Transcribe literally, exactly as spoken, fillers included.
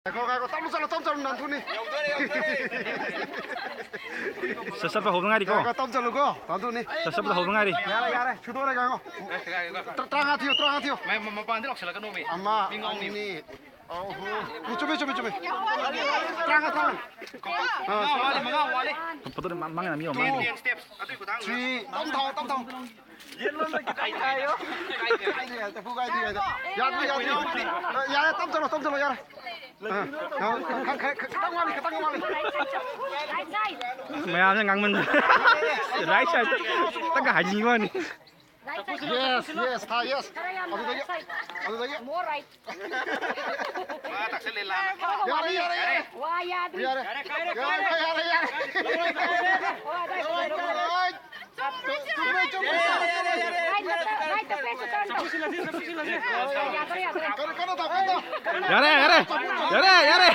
ꯉꯥꯏꯈꯣ, ꯉꯥꯏꯈꯣ, ꯇꯞꯅ ꯆꯠꯂꯣ, ꯇꯞꯅ ꯆꯠꯂꯣ, ꯅꯥꯟꯊꯨꯅꯤ꯫ ꯁꯠ ꯆꯠꯄ ꯍꯧꯕ ꯉꯥꯏꯔꯤꯀꯣ꯫ ꯉꯥꯏꯈꯣ, ꯇꯞꯅ ꯆꯠꯂꯨꯀꯣ, ꯅꯥꯟꯊꯨꯅꯤ꯫ ꯁꯠ ꯆꯠꯄꯗ ꯍꯧꯕ ꯉꯥꯏꯔꯤ꯫ ꯌꯥꯔꯦ, ꯌꯥꯔꯦ, ꯁꯨꯗꯣꯔꯦ, ꯉꯥꯏꯈꯣ꯫ ꯇꯔꯥ-, ꯇꯔꯥꯃꯉꯥ ꯊꯤꯌꯨ, ꯇꯔꯥꯃꯉꯥ ꯊꯤꯌꯨ꯫ ꯃꯄꯥꯟꯗꯤ ꯂꯥꯎꯁꯤꯜꯂꯛꯀꯅꯣꯃꯤ꯫ ꯑꯃ, ꯑꯅꯤ, ꯑꯍꯨꯝ꯫ ꯆꯨꯝꯃꯦ, ꯆꯨꯝꯃꯦ, ꯆꯨꯝꯃꯦ꯫ ꯇꯔꯥꯃꯉꯥ, ꯇꯔꯥꯃꯉꯥ꯫ ꯃꯉꯥ ꯋꯥꯠꯂꯤ, ꯃꯉꯥ ꯋꯥꯠꯂꯤ꯫ ꯐꯣꯇꯣꯗꯤ ꯃꯥꯡꯉꯅ ꯃꯤ ꯑꯃ꯫ Ten steps ꯑꯗꯨꯏ ꯈꯨꯊꯥꯡꯗꯨꯗ꯫ ꯊ꯭ꯔꯤ, ꯇꯞ ꯊꯥꯎ, ꯇꯞ ꯊꯥꯎ꯫ ꯌꯥꯗ꯭ꯔꯦ, ꯌꯥꯗ꯭ꯔꯦ, ꯐꯨ ꯀꯥꯏꯗꯦ, ꯌꯥꯗ꯭ꯔꯦ꯫ ꯌꯥꯔꯦ, ꯌꯥꯔꯦ, ꯇꯞ ꯆꯠꯂꯣ, ꯇꯞ ꯆꯠꯂꯣ, ꯌꯥꯔꯦ꯫ ꯑ, ꯈ-, ꯈ-, ꯈ-, ꯈꯤꯇꯪ ꯋꯥꯠꯂꯤ, ꯈꯤꯇꯪ ꯋꯥꯠꯂꯤ꯫ ꯃꯌꯥꯝꯁꯦ ꯉꯥꯡꯃꯟꯗ꯫ Right side ꯇꯒ ꯍꯥꯏꯖꯤꯟꯈꯤꯕ ꯋꯥꯅꯤ꯫ Yes, yes, ꯊꯥ, yes꯫ ꯑꯗꯨꯗꯒꯤ, ꯑꯗꯨꯗꯒꯤ꯫ ꯃꯥ ꯇꯥꯛꯁꯜꯂꯦ ꯂꯥꯟꯅ꯫ ꯌꯥꯔꯦ, ꯌꯥꯔꯦ, ꯌꯥꯔꯦ꯫ ꯋꯥ ꯌꯥꯗ꯭ꯔꯤ꯫ ꯌꯥꯔꯦ, ꯌꯥꯔꯦ, ꯌꯥꯔꯦ, ꯌꯥꯔꯦ꯫ ꯋꯥ ꯑꯗꯥꯏꯗ ꯂꯩꯔꯣ꯫ ꯆꯨꯝꯃꯦ, ꯆꯨꯝꯃꯦ꯫ ꯃꯥꯏ ꯇꯞ-, ꯃꯥꯏ ꯇꯞꯄꯦ, ꯁꯤ ꯇꯧꯔꯣ꯫ ꯌꯥꯗ꯭ꯔꯦ, ꯌꯥꯗ꯭ꯔꯦ꯫ ꯀꯩꯅꯣ, ꯀꯩꯅꯣ ꯇꯧ, ꯀꯩꯅꯣ ꯇꯧ꯫ ꯌꯥꯔꯦ, ꯌꯥꯔꯦ, ꯌꯥꯔꯦ, ꯌꯥꯔꯦ꯫